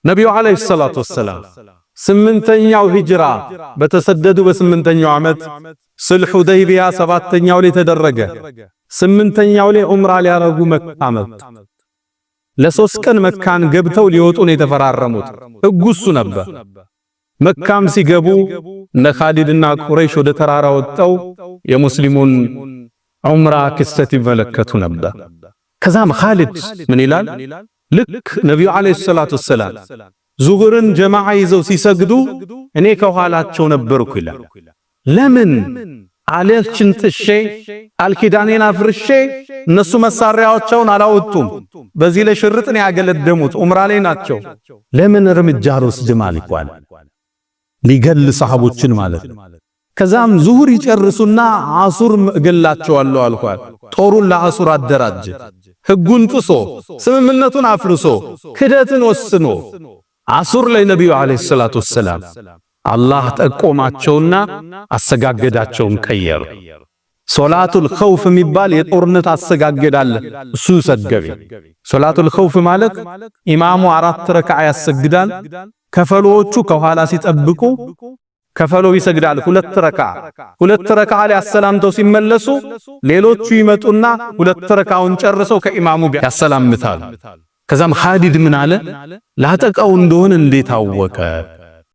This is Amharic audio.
ነቢዩ ዓለይሂ ሰላቱ ወሰላም 8ኛው ሂጅራ በተሰደዱ በ8ኛው ዓመት ሱልህ ሁደይቢያ 7ኛው ላይ ተደረገ። 8ኛው ላይ ዑምራ ሊያረጉ መካ መጡ። ለ3 ቀን መካን ገብተው ሊወጡ ነው የተፈራረሙት። ሕጉ እሱ ነበር። መካም ሲገቡ እነ ኻሊድና ቁረይሽ ወደ ተራራ ወጥተው የሙስሊሙን ዑምራ ክስተት ይመለከቱ ነበር። ከዛም ኻሊድ ምን ይላል? ልክ ነቢዩ ዓለይሂ ሰላቱ ወሰላም ዙሁርን ጀማዓ ይዘው ሲሰግዱ እኔ ከኋላቸው ነበርኩ ይላል። ለምን አለችን ጥሼ ቃል ኪዳኔን አፍርሼ፣ እነሱ መሳሪያዎቻቸውን አላወጡም። በዚህ ላይ ሽርጥን ያገለደሙት ዑምራ ላይ ናቸው። ለምን እርምጃ አልወስድም አልኳል። ሊገል ሰሃቦችን ማለት ነው። ከዛም ዙሁር ይጨርሱና አሱር እገላቸዋለሁ አልኳል። ጦሩን ለአሱር አደራጀ። ህጉን ጥሶ፣ ስምምነቱን አፍርሶ፣ ክደትን ወስኖ አሱር ላይ ነቢዩ ዓለይሂ ሰላቱ ወሰላም አላህ ጠቆማቸውና አሰጋገዳቸውን ቀየሩ። ሶላቱል ኸውፍ የሚባል የጦርነት አሰጋገድ አለ። እሱ ሰገቢ። ሶላቱል ኸውፍ ማለት ኢማሙ አራት ረክዓ ያሰግዳል። ከፈሎዎቹ ከኋላ ሲጠብቁ ከፈሎ ይሰግዳል ሁለት ረክዓ። ሁለት ረክዓ ላይ አሰላምተው ሲመለሱ ሌሎቹ ይመጡና ሁለት ረክዓውን ጨርሰው ከኢማሙ ጋር ያሰላምታሉ። ከዛም ኻሊድ ምን አለ? ላጠቃው እንደሆነ እንዴት አወቀ?